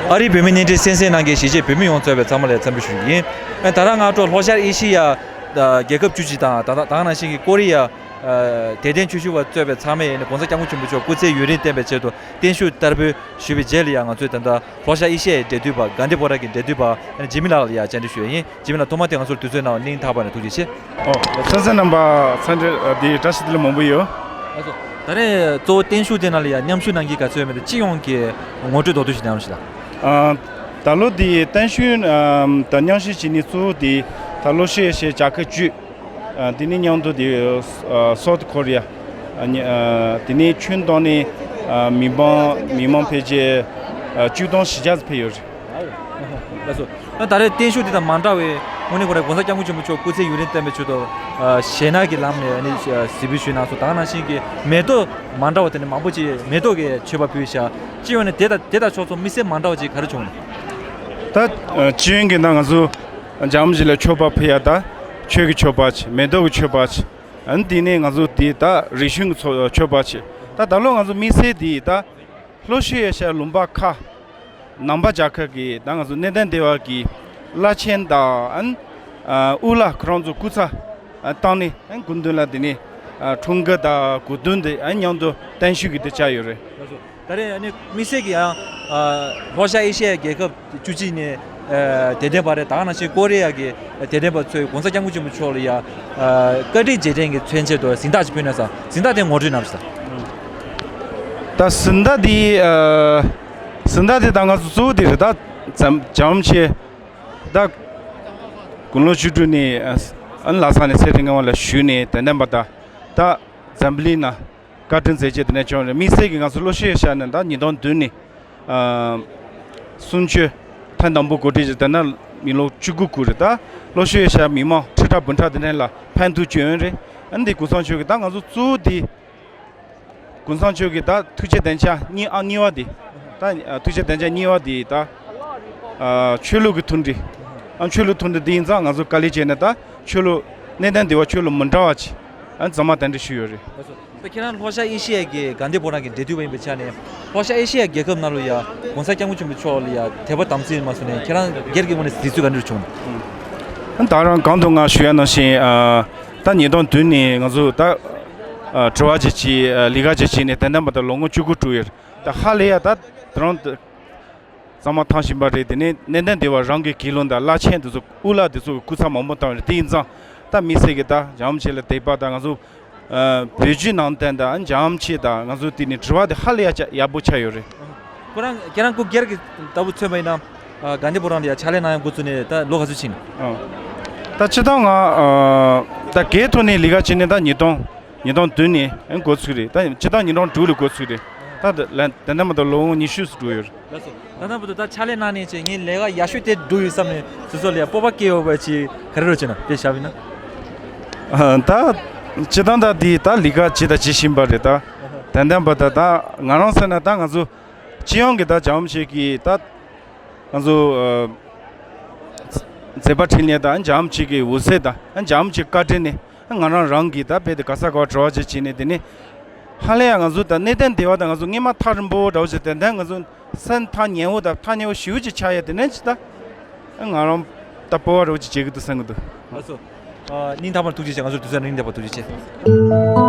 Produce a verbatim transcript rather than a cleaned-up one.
ཨ་རིའི་བོད་མི་བརྙན་འཕྲིན་གསན་གཟིགས་གནང་མཁན་གཞིས་བྱེས་བོད་མི་ཡོངས་གཙོས་པའི་ཚང་མ་ལ་འཚམས་འདྲི་ཞུ་རྒྱུ་ཡིན། ད་རང་སྔ་དྲོ་ལྷོ་ཤར་ཨེ་ཤི་ཡ་རྒྱལ་ཁབ་བཅུ་གཅིག་དང་ད་ད་ནང་བཞིན་གྱི་ཀོ་རི་ཡ། དད་ལྡན་ཆོས་ཞུ་བ་གཙོས་པའི་ཚང་མས་ནི་༸གོང་ས་༸སྐྱབས་མགོན་ཆེན་པོ་མཆོག་སྐུ་ཚེ་ཡུན་རིང་བརྟན་པའི་ཆེད་དུ་བརྟན་བཞུགས་བསྟར་འབུལ་ཞུས་པའི་རྗེས་ལ་ཡང་ང་ཚོས་ད་ལྟ་ལྷོ་ཤར་ཨེ་ཤི་ཡའི་འབྲེལ་མཐུད་པ་དགའ་ལྡན་ཕོ་བྲང་གི་འབྲེལ་མཐུད་པ་འཇིགས་མེད་ལགས་ལ་ཡང་བཅར་འདྲི་ཞུས་ཡིན། འཇིགས་མེད་ལགས་ཐོག་མ་དེ་ང་ཚོར་དུས་ཚོད་གནང་བ་སྙིང་ཐག་པ་ནས་ཐུགས་རྗེ་ཆེ། ཨོ། ལྷན་རྒྱས་རྣམ་པ་འཚམས་འདྲི་འདི་བཀྲ་ཤིས་བདེ་ལེགས་མང་པོ་ཡོད། ལགས་སོ། ད་རེས་གཙོ་བོ་བརྟན་བཞུགས་དེ་ནང་ལ་ཡང་མཉམ་ཞུགས་གནང་མཁན་ག་ཚོད་ཡོད་མེད་དེ་སྤྱི་ཡོངས་ཀྱི་ངོ་སྤྲོད་མདོར་བསྡུས་ཤིག་གནང་རོགས་ཞུ་དང་། ཨ། ད་ལོ་འདི་བརྟན་བཞུགས་ཨམ་དང་མཉམ་ཞུགས་བྱེད་མཁན་གཙོ་བོ་འདི་ད་ལོ་ཤི་ཡ་ཤི་ཡ་རྒྱལ་ཁབ་བཅུ། ཨ། འདི་ནི་མཉམ་དུ་འདི་ཨ་སའུ་ཐི་ཀོ་རི་ཡ། ཨ་ནི་ཨ་འདི་ནི་ཁྱོན་བསྡོམས་ནས་ཨ་མི་མང་མི་མང་ཕལ་ཆེར་ཨ་བཅུ་སྟོང་བཞི་བརྒྱ་ཙམ་ཕེབས་ཡོད་རེད། ལགས་སོ། ད་རེས་བརྟན་བཞུགས་འདི་དང་མ་འདྲ་བའི་དངོས་གནས་ཁོ་རང་༸གོང་ས་༸སྐྱབས་མགོན་ཆེན་པོ་མཆོག་སྐུ་ཚེ་ཡུན་རིང་བརྟན་པའི་ཆེད་དུ་ཞལ་ནང་གི་ལམ་ནས་ཨ་ནི་གཟིགས་འབུལ་ཞུས་གནང་སོང་། ད་ག་ནང་བཞིན་གྱི་མེ་ཏོག་མ་འདྲ་བ་དེ་ནི་མང་པོ་ཅིག་མེ་ཏོག་གི་མཆོད་པ་ཕུལ་ཤག་སྤྱི་ཡོངས་ནས་དེ་དང་དེ་དང་ཕྱོགས་མཚུངས་དམིགས་བསལ་མ་འདྲ་བ་ཅིག་ག་རེ་བྱུང་ནས། ད་ཨ་སྤྱི་ཡོངས་ཀྱི་ནང་ང་ཚོ་འཇམ་ཞིག་ལ་མཆོད་པ་ཕུལ་ཡ་ད་ཆོས་ཀྱི་མཆོད་པ་ཅིག་མེ་ཏོག་གི་མཆོད་པ་ཅིག་ཨ་ནི་དེ་ནས་ང་ཚོ་དེ་ད་རིག་གཞུང་གི་ཚོ་མཆོད་པ་ཅིག་ད་ད་ལོ་ང་ཚོ་དམིགས་བསལ་དེ་ད་ལྷོ་ཤར་ཨེ་ཤ་ཡ་ལུང་པ་ཁག་ནང་པ་རྒྱལ་ཁབ་ཀྱི་ད་ང་ཚོ་གནས་བརྟན་སྡེ་བ་གི་བླ་ཆེན་དང་ཨ་ནི་ཨ་དབུ་བླ་ཁོ་རང་ཚོ་སྐུ་ཚ་བཏང་ནས་ཨ་ནི་སྐུ་མདུན་ལ་དེ་ནས་ཨ་འཁྲུངས་སྐར་དང་སྐུ་གདུང་དེ་ཨ་ནི་མཉམ་དུ་བརྟན་བཞུགས་ཀྱི་དེ་བཅར་ཡོད་རེད། ད་རེས་ཨ་ནི་དམིགས་བསལ་གྱི་ཡང་ཨ་ལྷོ་ཤར་ཨེ་ཤ་ཡའི་རྒྱལ་ཁབ་བཅུ་གཅིག་ནས་ཨ་དད་ལྡན་པ་རེད། ད་ག་ནང་བཞིན་ཀོ་རི་ཡ་གི་དད་ལྡན་པ་ཚོས་༸གོང་ས་༸སྐྱབས་མགོན་ཆེན་པོ་མཆོག་ལ་ཡ་ཨ་བཀའ་དྲིན་རྗེས་དྲན་གྱི་མཚོན་ཆེད་དུ་གཟེངས་རྟགས་ཅིག་ཕུལ་གནང་སོང་། གཟེངས་རྟགས་དེ་ངོ་སྤྲོད་གནང་རོགས་ཞུ་དང་། ད་གཟེངས་རྟགས་དེ་ཨ་གཟེངས་རྟགས་དེ་ད་ང་ཚོ་གཙོ་བོ་དེ་རེད། ད་འཇམ་འཇམ་ཆེ་ད་དགུང་ལོ་བཅུ་དྲུག་ནས་ཨ་ལྷ་ས་ནས་ཚེ་རིང་ངག་དབང་ལགས་བཞུགས་ནས་དད་ལྡན་པ་དང་ད་འཛམ་བུ་གླིང་ནང་བཀའ་དྲིན་མཛད་རྗེས་དེ་ནས་བྱུང་རེད། དམིགས་བསལ་གྱི་ང་ཚོ་ལྷོ་ཤར་ཨེ་ཤ་ཡ་ནས་ད་ཉིས་སྟོང་བདུན་ནས་ཨ་གསུང་ཆོས་ཐེངས་དང་པོ་གོ་སྒྲིག་བྱས། དེ་ནས་མི་ལོ་བཅུ་དགུ་འགོར་རེད། ད་ལྷོ་ཤར་ཨེ་ཤ་ཡ་མི་མང་ཁྲི་ཕྲག་འབུམ་ཕྲག་དེ་ནས་ལ་ཕན་ཐོགས་བྱུང་ཡོད་རེད། ཨ་ནི་དེ་གོང་ས་མཆོག་གིས་ད་ང་ཚོ་གཙོ་བོ་དེ་གོང་ས་མཆོག་གིས་ད་ཐུགས་བསྐྱེད་བདེ་འཇགས་གཉིས་ཨ་གཉིས་པ་དེ་ད་ཨ་ཐུགས་བསྐྱེད་བདེ་འཇགས་གཉིས་པ་དེ་ད་ཨ་ཆོས་ལུགས་ཀྱི་མཐུན་སྒྲིལ། ཨ་ཆོས་ལུགས་མཐུན་སྒྲིལ་དེ་ཡིན་ཙང་ང་ཚོ་དཀའ་ལས་བྱས་ནས་ད་ཆོས་ལུགས་གནས་བརྟན་སྡེ་བ་ཆོས་ལུགས་མི་འདྲ་བ་ཅིག་ཨ་ཚང་མ་གདན་འདྲེན་ཞུས་ཡོད་རེད། ད་ཁྱེད་རང་ལྷོ་ཤར་ཨེ་ཤེ་ཡ་གི་དགའ་ལྡན་ཕོ་བྲང་གི་འབྲེལ་མཐུད་པ་ཡིན་པའི་ཆ་ནས་ལྷོ་ཤར་ཨེ་ཤེ་ཡ་རྒྱལ་ཁབ་ནང་ལ་ཡ་༸གོང་ས་༸སྐྱབས་མགོན་ཆེན་པོ་མཆོག་ལ་ཡ་དད་པ་དམ་ཚིག་མ་སོང་ནས་ཁྱེད་རང་སྒེར་གྱི་ངོས་ནས་གཟིགས་ཚུལ་ག་འདྲ་བྱུང་ན། ད་རང་གོང་དུ་ང་ཞུ་ཡ་ནང་བཞིན་ཨ་ད་ཉིས་སྟོང་བདུན་ནས་ང་ཚོ་ད་ཨ་དྲི་བ་ཅིག་བྱས་ཨ་ལས་ཀ་ཅིག་བྱས་ནས་དེ་འདྲ་མ་གཏོགས་ལོ་ངོ་བཅུ་དགུ་འགྲོ་ཡོད་རེད། ད་ཧ་ལས་ཡ་ད་དེ་རང་དུ་གཙང་མ་ཐང་བཞིན་པ་རེད། དེ་ནས་གནས་བརྟན་སྡེ་བ་རང་གི་དགེ་སློང་དང་བླ་ཆེན་དེ་ཚོ་དབུ་བླ་དེ་ཚོ་གི་སྐུ་ཚབ་མང་པོ་བཏང་རེད། དེ་ཡིན་ཙང་ད་དམིགས་བསལ་གྱི་ད་འཇམ་ཆེ་ལ་དད་པ་དང་ང་ཚོ་ཨ་བོད་བརྒྱུད་ནང་བསྟན་དང་འཇམ་ཆེ་དང་ང་ཚོ་དེ་ནས་དྲི་བ་དེ་ཧ་ལས་ཡ་ཡག་པོ་ཆགས་ཡོད་རེད། ཁོ་རང་ཁྱེད་རང་སྐུ་སྒེར་གྱི་ལྟ་བུ་མཚོན་པ་ཡིན་ན་ཨ་དགའ་ལྡན་ཕོ་བྲང་ལ་ཡ་ཕྱག་ལས་གནང་ཡ་འགོ་བཙུགས་ནས་ད་ལོ་ག་ཚོད་ཕྱིན་ནས། ཨ་ད་སྤྱིར་བཏང་ང་ཨ་ད་སྒེར་ཐོག་ནས་ལས་ཀ་བྱས་ནས་ད་ཉིས་སྟོང་ཉིས་སྟོང་བདུན་ནས་ཨ་འགོ་ཚུགས་རེད། ད་སྤྱིར་བཏང་ཉིས་སྟོང་དྲུག་ལ་འགོ་ཚུགས་རེད། ད་ད་ལན་དེ་འདྲ་མ་གཏོགས་ལོ་ངོ་ཉི་ཤུ་ཙམ་འགྲོ་ཡོད་རེད། ལགས་སོ། ད་ལྟ་བར་དུ་ད་ཕྱག་ལས་གནང་ནས་ཅིག་ངའི་ལས་ཀ་ཡག་ཤོས་དེ་འགྲུབ་ཡོད་བསམ་ནས་སོ་སོ་ལ་ཡ་སྤོབས་པ་སྐྱེ་ཡོད་པ་ཅིག་ག་རེ་རེད་ཅེ་ན་དཔེ་བཞག་པ་ཡིན་ན། ཨ་ད་སྤྱིར་བཏང་ད་འདི་ད་ལས་ཀ་བྱེད་ད་བྱེད་བཞིན་པ་རེད། ད་དེ་འདྲ་མ་གཏོགས་ད་ང་རང་ཟེར་ན་ད་ང་ཚོ་སྤྱི་ཡོངས་ཀྱི་ད་འཇམ་ཆེ་གི་ད་ང་ཚོ་ཨ་མཛད་པ་འཕྲིན་ལས་དང་འཇམ་ཆེ་གི་འོད་ཟེར་དང་འཇམ་ཆེ་བཀའ་དྲིན་ནས་ང་རང་རང་གིས་ད་དཔེ་དེ་ག་ས་ག་བ་དྲི་བ་ཅིག་བྱས་ནས་དེ་ནས་ཧ་ལས་ཡ་ང་ཚོ་ད་གནས་བརྟན་སྡེ་བ་དང་ང་ཚོ་སྔོན་མ་ཐག་རིང་པོ་འདྲ་བོ་ཞིག་དེ་འདྲ་ང་ཚོ་སེམས་ཐག་ཉེ་བོ་དང་ཐག་ཉེ་བོ་ཞེ་པོ་ཅིག་ཆགས་ཡ་དེ་ནས་ཅི་ད་ང་རང་ད་སྤོབས་པ་འདྲ་བོ་ཅིག་བྱེད་ཀྱི་འདུག་བསམ་གྱི་འདུག་ལགས་སོ། ཨ་སྙིང་ཐག་པ་ནས་ཐུགས་རྗེ་ཆེ། ང་ཚོར་དུས་ཚོད་གནང་མཁན་ཐུགས་རྗེ་ཆེ།